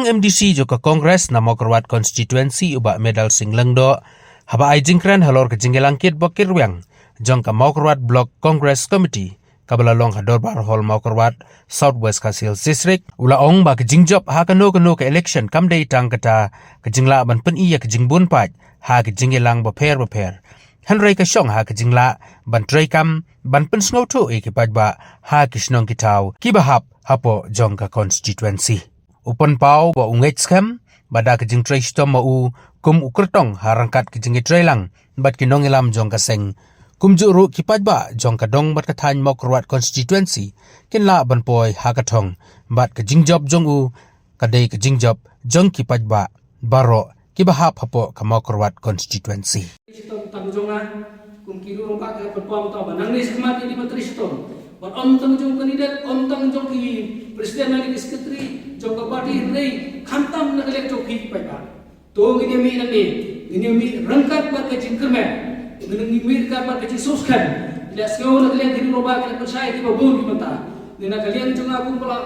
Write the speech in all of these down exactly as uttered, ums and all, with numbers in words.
M D C jong ka Congress na Mawkyrwat Constituency u Bah Medal Singh Lyngdoh, haba ai jingkren halor ka jingïalang kit bok kit rwiang jong ka Mawkyrwat Block Congress Committee, kaba la long ha Dorbar Hall Mawkyrwat, South West Khasi Hills District, u la ong ba ka jingjop ha kano kano ka election kam dei tang kata ka jinglah ban pyni ïa ka jingbun paid ha ka jingïalang bapher bapher. Hynrei ka shong ha ka jinglah ban treikam, ban pynsngewthuh ïa ki paidbah ha ki shnong ki thaw kiba hap hapoh jong ka constituency. U pynpaw ba u ngeit skhem ba da ka jingtrei shitom ma u kum u kyrtong ha ryngkat ka jingïatreilang bad ki nongïalam jong ka seng, kumjuh ruh ki paidbah jong ka dong bad ka thaiñ Mawkyrwat Constituency kin lah ban poi ha ka thong, bad ka jingjop jong u ka dei ka jingjop jong ki paidbah baroh kiba hap hapoh ka Mawkyrwat Constituency. Shitom tang jong nga, kum ki ruh ba ka pynpaw tang ba nangne shakhmat ïa ki ban trei shitom. Ban ym tang jong candidate, ym tang jong ki president lane ki secretary jong ka party, hynrei khamtam na ka liang jong phi ki paidbah. To ngin ïa mih nangne, ngin ïa mih ryngkat bad ka jingkyrmen, ngin ïa mih ryngkat bad ka jingsngewskhem. Ïa sngew na ka liang ki ruh ba ki la pynshai kiba bun ki mynta. Ngin na ka liang jong nga kumba la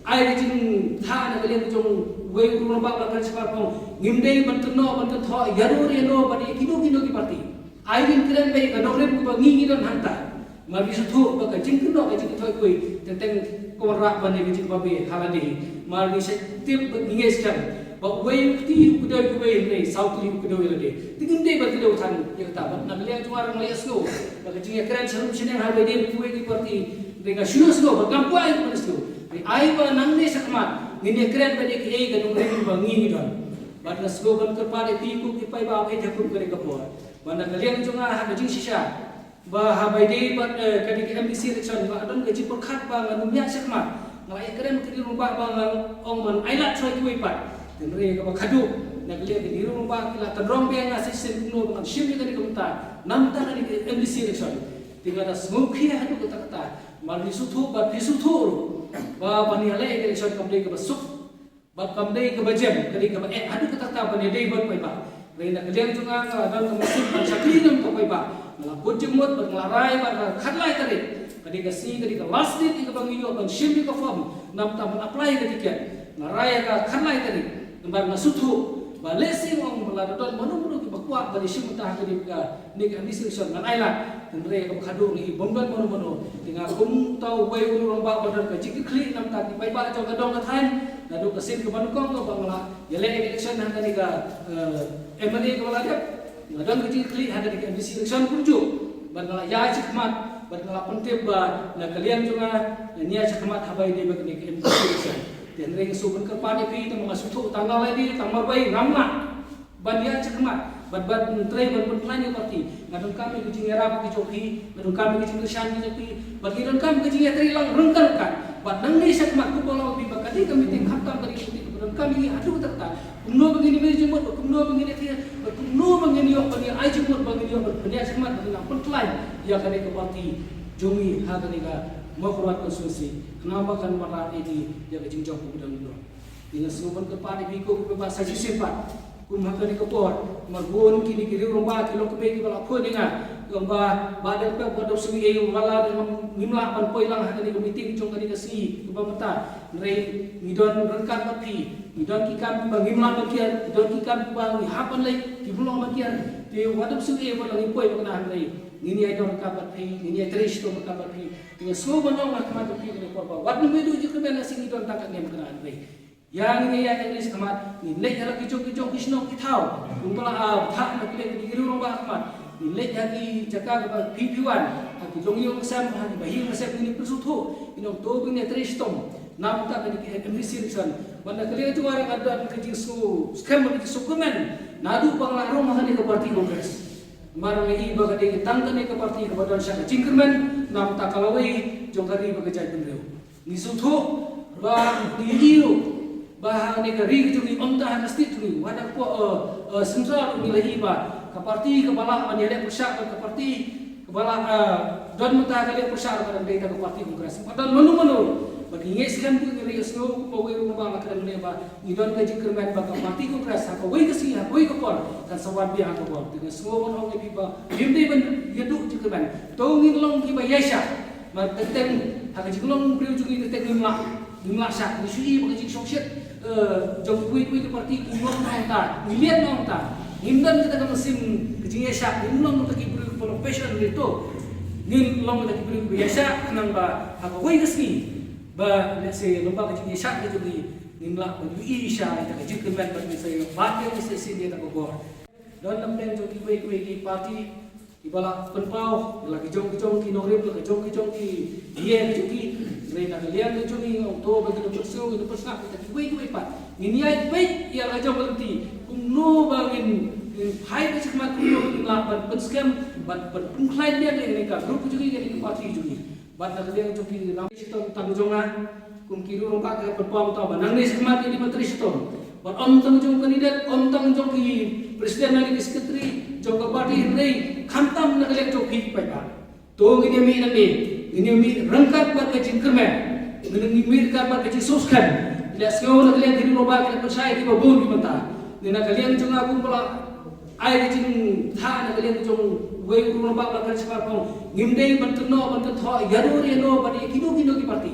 ai ka jingtha na ka liang jong uwei u rangbah ba la kren shabar pong, ngim dei ban kynnoh ban kynthoh ïa no ïa no bad ïa kino kino ki party. Ai ngin kren beit ka nongrim kaba ngi ngi don hangta. Mar ngi sngewthuh ba ka jingkynnoh ka jingkynthoh kawei teng teng ka wanrah ban ïa ka jingbabe ha lade. Mar ngi sa tip ba ngi ngeit skhem ba uwei u kti u kdew ïa uwei, hynrei saw tylli u kdew ïa lade. Te ngim dei ban kdew than ïa kata. Bad na ka liang jong nga ruh nga la ïohsngew ba ka jingïakren sharum shaneng ha kawei de kawei ki party, hynrei nga shu ïohsngew ba ngam kwah ïa ka ban ïohsngew. Hynrei ai ba nangne shakhmat ngin ïakren bad ïa kiei ka nongrim ba ngi ngi don. Bad nga sngewbha ban kyrpad ïa phi ko ki paidbah ba ïeit ha kum kane ka por. Bad na ka liang jong nga ha ka jingshisha ba ha bai dei bad, eh, kane ka M D C election ba don ka jingpyrkhat ba ngan ym ïaid shakhmat. Nga la ïakren ka ri rangbah ba ngan ong ban ailad shuwa kiwei pat. Hynrei kaba khadduh na ka liang ka ri rangbah ki la tynrong biang nga sa shisien kumno ba ngan shim ïa kane ka bynta. Namar kane ka M D C election. Te nga da sngewkhia haduh katta katta. Mar ngi sngewthuh bad phi sngewthuh ruh ba ban ïaleh ïa ka election kam dei kaba suk. Bad kam dei kaba jem, ka dei kaba eh haduh katta katta ban ïadei bad paidbah. Hynrei na ka liang jong nga nga la don ka mynsiem ban shakri na ka paidbah. Nga la kut jingmut bad nga la rai bad ka khatlai tarik, ka dei ka sngi, ka dei ka last date ïa kaba ngi ïoh ban shim ïa ka form, namar ban apply ïa ka ticket. Nga rai ïa ka khatlai tarik. Namar nga sngewthuh ba lehse nga ong ba lada don mano mano kiba kwah ban ïashim bynta ha kane ka, kane ka M D C election ngan ailad. Hynrei kaba khadduh ngi bym don mano mano. Te nga kum uta uwei u rangbah ba don ka jingkitkhlieh namar ki paidbah jong ka dong ka thaiñ, naduh ka sien kaba nyngkong kaba nga la ïaleh election ha kane ka, eh, M L A kaba la dep, nga don ka jingkitkhlieh ha kane ka M D C election kumjuh. Bad nga la ïaid shakhmat bad nga la pyntip ba na ka liang jong nga ngan ïaid shakhmat haba ïadei bad kane ka M D C election. Te hynrei nga shu pynkyrpad ïa phi, tang ba nga sngewthuh tang nga la dei tang marwei ngam lah ban ïaid shakhmat bad ban trei ban pynkhlaiñ ïa ka party. Nga donkam ïa ka jingïarap ka jong phi, nga donkam ïa ka jingkyrshan ka jong phi, bad ngi donkam ka jingïatreilang ryngkat ryngkat. Bad nangne shakhmat kumba long phi ba ka dei ka meeting khamtam ka dei ka meeting, nga donkam ïa ngi haduh katta katta. Kumno ba ngin ïa mih jingmut, bad kumno ba ngin ïa, bad kumno ba ngin ïoh ban ïa ai jingmut, ba ngin ïoh ban pynïaid shakhmat, ba ngin nang pynkhlaiñ ïa kane ka party jong ngi ha kane ka Mawkyrwat constituency. Khnang ba kan wanrah ïa ngi ïa ka jingjop kaba dang don. Te nga sngewbha ban kyrpad ïa phi ko kiba sa shisien pat. Kum ha kane ka por, namar bun kine ki rangbah, ki longkmie kiba la phone ïa nga, ki ong ba, Bah Deng Pep, Bah Deng Sumi, eh, wat la dang ngim lah ban poi lang ha kane ka meeting jong kane ka sngi kaba mynta. Hynrei ngi don ryngkat bad phi, ngi don ki kam kiba ngim lah ban kiar, ngi don ki kam kiba ngi hap ban leit, kiba long ban kiar. Te wat ym shu ïa ba la ngi poi ba kane, hynrei ngin ïa don ryngkat bad phi, ngin ïa trei shitom ryngkat bad phi. Te nga sngewbha ban ong ha khmat jong phi kane ka por ba wat nym ïa duh jingkyrmen, lehse ngi don tang katne ba kane, hynrei ïa ngin ïa ïaid ha kine shakhmat, ngin leit ha la ki jong ki jong ki shnong ki thaw. Kumba la, ah, bthah na ki leit ki riew rangbah ha khmat. Ngin leit ha ki jaka kiba phi phi wan, ha ki jong ïing jong sem, ha kiba ïing jong sem, ngin ïa pynsngewthuh, ngin ong to ba ngin ïa trei shitom. Namar kane ka M D C election. Bad na ka liang jong nga ruh nga don ka jingsngew skhem bad ka jingsngewkmen naduh ba nga la rung ha kane ka party Congress. Namar nga i ba ka dei tang kane ka party kaba don sha ka jingkyrmen, namar ka lawei jong ka ri bad ka jaitbynriew. Ngi sngewthuh ba ngi ïohi ruh ba ha kane ka ri ka jong ngi, ym tang ha ka state jong ngi, wat ha ka, eh, eh, central ruh ngi la ïohi ba ka party kaba lah ban ïaleh pyrshah bad ka party kaba lah, eh, don mynta ka leh pyrshah ruh ka dang dei tang ka party Congress. Bad don mano mano ruh, bad ngi ngeit skhem, ngi la ïohsngew kumba uwei u rangbah la kren mynne ba ngi don ka jingkyrmen ba ka party Congress ha kawei ka sngi, ha kawei ka por, kan sa wan biang ha ka bor. Te nga sngewbha ban ong ïa phi ba ngim dei ban ïa duh jingkyrmen. To ngin long kiba ïaishah. Namar teng teng ha ka jinglong briew jong ngi teng teng ngim lah, ngim lah shah, ngi shu i ba ka jingshongshit. eh, jong kiwei kiwei ki party ki long nangta, ngi liat nangta. Ngim don kita ka mynsiem ka jingïaishah, ngim long kita ki briew kiba long passion hynrei to ngin long kita ki briew kiba ïaishah khnang ba ha kawei ka sngi ba lehse lem bad ka jingïaishah ka jong ngi ngin lah ban ïohi sha ïa ka jingkyrmen bad ngin sa ïoh ban ïa ka shisien ïa ka bor. Don na pdeng jong kiwei kiwei ki party kiba la pynpaw la ki jong ki jong ki nongrim, la ki jong ki jong ki ïa ki jong ki. Hynrei na ka liang ka jong ngi ong to ba ki nongpynsngew, ki nongpynsngew kita kiwei kiwei pat. Ngin ïai peit ïa la ka jong ka lynti kumno ba ngin, ngin phai ka jingmut, kumno ba ngin lah ban pynskhem, ban, ban pynkhlaiñ biang ïa kane ka group ka jong ngi, kane ka party ka jong ngi. Bad na ka liang jong ki, nang shitom tang jong nga kum ki rangbah ki la pynpaw mynta ba nangne shakhmat ïa ki ban trei shitom. Bad ym tang jong u candidate, ym tang jong ki president ne ki secretary jong ka party, hynrei khamtam na ka liang jong phi ki paidbah. To ngin ïa mih nangne, ngin ïa mih ryngkat bad ka jingkyrmen, ngin ïa mih ryngkat bad ka jingsngewskhem. Ïa sngew na ka liang ki rangbah ki la pynshai kiba bun ki mynta. Ngi na ka liang jong nga kumba la ai ka jingthoh na ka liang jong uwei u rangbah ba la kren shabar, ong ngim dei ban kynnoh ban kynthoh ïa no ïa no bad ïa kino kino ki party.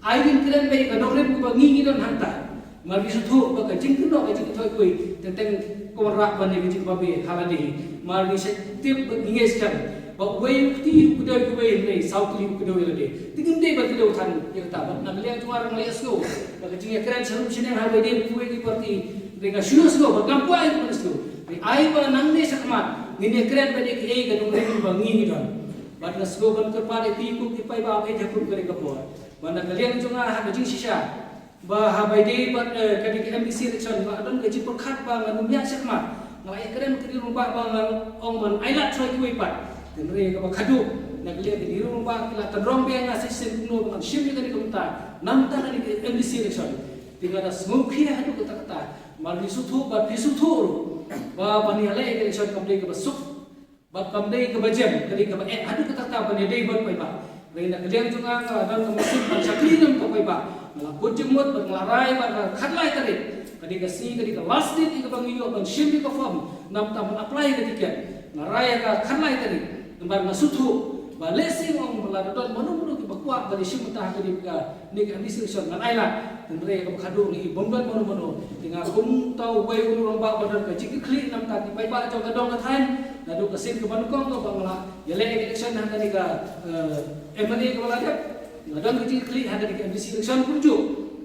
Ai ngin kren beit ka nongrim kaba ngi ngi don hangta. Mar ngi sngewthuh ba ka jingkynnoh ka jingkynthoh kawei teng teng ka wanrah ban ïa ka jingbabe ha lade. Mar ngi sa tip ba ngi ngeit skhem ba uwei u kti u kdew ïa uwei, hynrei saw tylli u kdew ïa lade. Te ngim dei ban kdew than ïa kata. Bad na ka liang jong nga ruh nga la ïohsngew ba ka jingïakren sharum shaneng ha kawei de uwei ki party. Hynrei nga shu ïohsngew bad ngam kwah ïa ka ban ïohsngew. Hynrei ai ba nangne shakhmat ngin ïakren bad ïa kaei ka nongrim ba ngi ngi don. Bad nga sngewbha ban kyrpad ïa phi kum ki paidbah ba ïeit ha kum kane ka por. Bad na ka liang jong nga ha ka jingshisha ba ha ba ïadei bad, eh, kane ka M D C election, nga don ka jingpyrkhat ba ngan ym ïaid shakhmat. Nga la ïakren ki rangbah ba ngan ong ban ailad shuwa kiwei pat. Hynrei kaba khadduh na ka liang ki rangbah ki la tynrong biang ïa nga shisien kumno ba ngan shim ïa kane ka bynta na ka bynta kane ka M D C election. Te nga da sngewkhia haduh katta katta. Mar ngi sngewthuh bad phi sngewthuh ruh ba ban ïaleh ïa ka election kam dei kaba suk. Bad kam dei kaba jem, ka dei kaba eh haduh katta katta ban ïadei bad paidbah. Hynrei na ka liang jong nga nga la don ka mynsiem ban shakri na ka bynta paidbah. Nga la bud jingmut bad nga la rai bad ka khatlai tarik, ka dei ka sngi, ka dei ka last date ïa kaba ngi ïoh ban shim ïa ka form, na ka bynta ban apply ïa ka ticket. Nga rai ïa ka khatlai tarik. Namar nga sngewthuh ba lehse ong ba lada don mano mano kiba kwah ban ïashim bynta ha kane ka, kane ka M D C election, ngan ailad. Hynrei kaba khadduh ngi bym don mano mano. Te nga kum uta uwei u rangbah ba don ka jingkitkhlieh na ka bynta ki paidbah jong ka dong ka thaiñ, naduh ka sien kaba nyngkong kaba nga la ïaleh election ha kane ka, eh, M L A kaba la dep, nga don ka jingkitkhlieh ha kane ka M D C election kumjuh.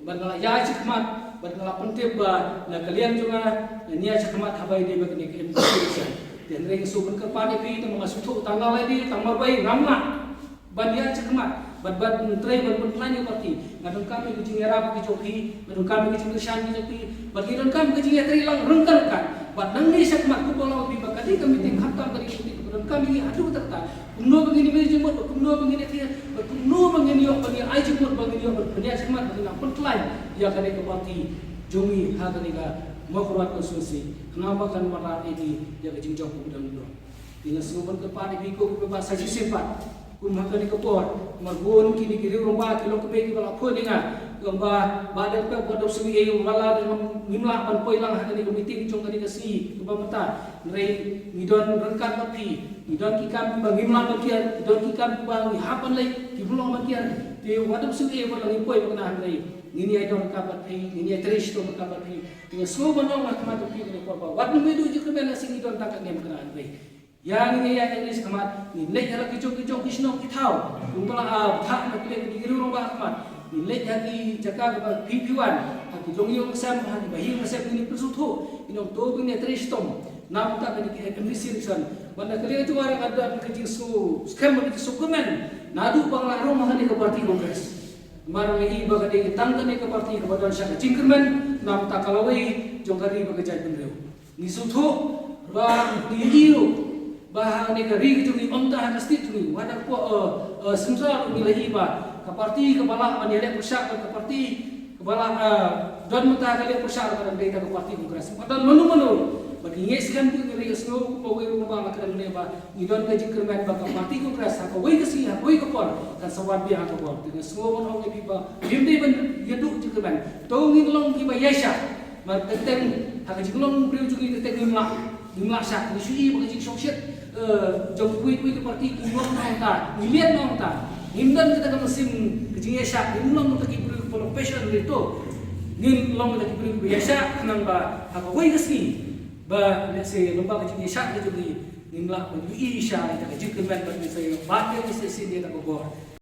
Bad nga la ïaid shakhmat bad nga la pyntip ba na ka liang jong nga ngan ïaid shakhmat ha ba ïadei bad kane ka M D C election. Te hynrei nga sngewbha ban kyrpad ïa phi, tang ba nga sngewthuh tang nga la dei tang marwei ngam lah ban ïaid shakhmat bad, bad trei ban pynkhlaiñ ïa ka party. Nga donkam ïa ka jingïarap ka jong phi, nga donkam ïa ka jingkyrshan ka jong phi, bad ngi donkam ïa ka jingïatrei lang ryngkat ryngkat. Bad nangne shakhmat kumba nga la ong ïa phi ba ka dei ka meeting khamtam ka dei ka meeting, nga donkam ïa ngi haduh katta katta. Kumno ba ngin ïa mih jingmut, bad kumno ba ngin ïa thied, bad kumno ba ngin ïoh ban ïa ai jingmut, ba ngin ïoh ban pynïaid shakhmat, ba ngin nang pynkhlaiñ ïa kane ka party jong ngi ha kane ka Mawkyrwat constituency. Khnang ba kan wanrah ïa ngi ïa ka jingjop kaba dang don. Te nga sngewbha ban kyrpad ïa phi ko kiba sa shisien pat. Kum ha kane ka por, namar bun kine ki rangbah ki long kmie kiba la phone ïa nga. Ki ong ba, Bah Dengpep, wat ym sngewsih ïa u, wat la dang ngim lah ban poi lang ha kane ka meeting jong kane ka C E kaba mynta. Hynrei ngi don ryngkat bad phi. Ngi don ki kam kiba ngim lah ban kiar, ngi don ki kam kiba ngi hap ban leit, ki bym lah ban kiar. Te wat ym sngewsih ïa u, wat la ngim poi ba kane, hynrei ngin ïai don ryngkat bad phi, ngin ïai trei shitom ryngkat bad phi. Te nga sngewbha ban ong ha khmat jong phi kane ka por ba wat nym ïa duh jingkyrmen, lehse ngi don tang katne ba kane, hynrei ïa ngi, ngi ïa ngi leit shakhmat, ngin leit ha la ki jong ki jong ki shnong ki thaw. Kumba la, ah, bthah na ka liang ki riew rangbah ha khmat. Ngin leit ha ki jaka kaba phi phi wan, ha ki jong ïing jong sem, ha ki bahaïing bahasem, ngin ïa pynsngewthuh, ngin ong to ba ngin ïa trei shitom na ka bynta kane ka M D C election. Bad na ka liang jong nga ruh nga don ka jingsngewskhem bad ka jingsngewkmen naduh ba nga la rung ha kane ka party Congress. Namar nga i ba ka dei tang kane ka party kaba don sha ka jingkyrmen na ka bynta ka lawei jong ka ri bad ka jaitbynriew. Ngi sngewthuh ba ngi ïohi ruh ba ha kane ka ri ka jong ngi, ym tang ha ka state jong ngi, wat ha ka, eh, eh, central ruh ngi la ïohi ba ka party kaba lah ban ïaleh pyrshah bad ka party kaba lah, eh, don mynta ha ka liang pyrshah ruh ka dang dei tang ka party Congress. Bad don mano mano ruh, bad ngi ngeit skhem, ngi la ïohsngew kumba uwei u rangbah u la kren mynne ba ngi don ka jingkyrmen ba ka party Congress ha kawei ka sngi, ha kawei ka por, kan sa wan biang ha ka bor. Te nga sngewbha ban ong ïa phi ba ngim dei ban ïa duh jingkyrmen. To ngin long kiba ïaishah. Namar teng teng ha ka jinglong briew jong ngi teng teng ngim lah, ngim lah shah. Ngi shu i ba ka jingshongshit, eh, jong kiwei kiwei ki party ki long na ong ta, ngi liat na ong ta. Ngim don kita ka mynsiem ka jingïaishah, ngim long kita ki briew kiba long passion, hynrei to Ngin long da ki briew ba ïaishah khnang ba ha kawei ka sngi ba lehse lyngba ka jingïaishah ka jong ngi ngin lah ban ïohi sha ïa ka jingkyrmen bad ngin sa ïoh ban ïa ka shisien ïa ka bor.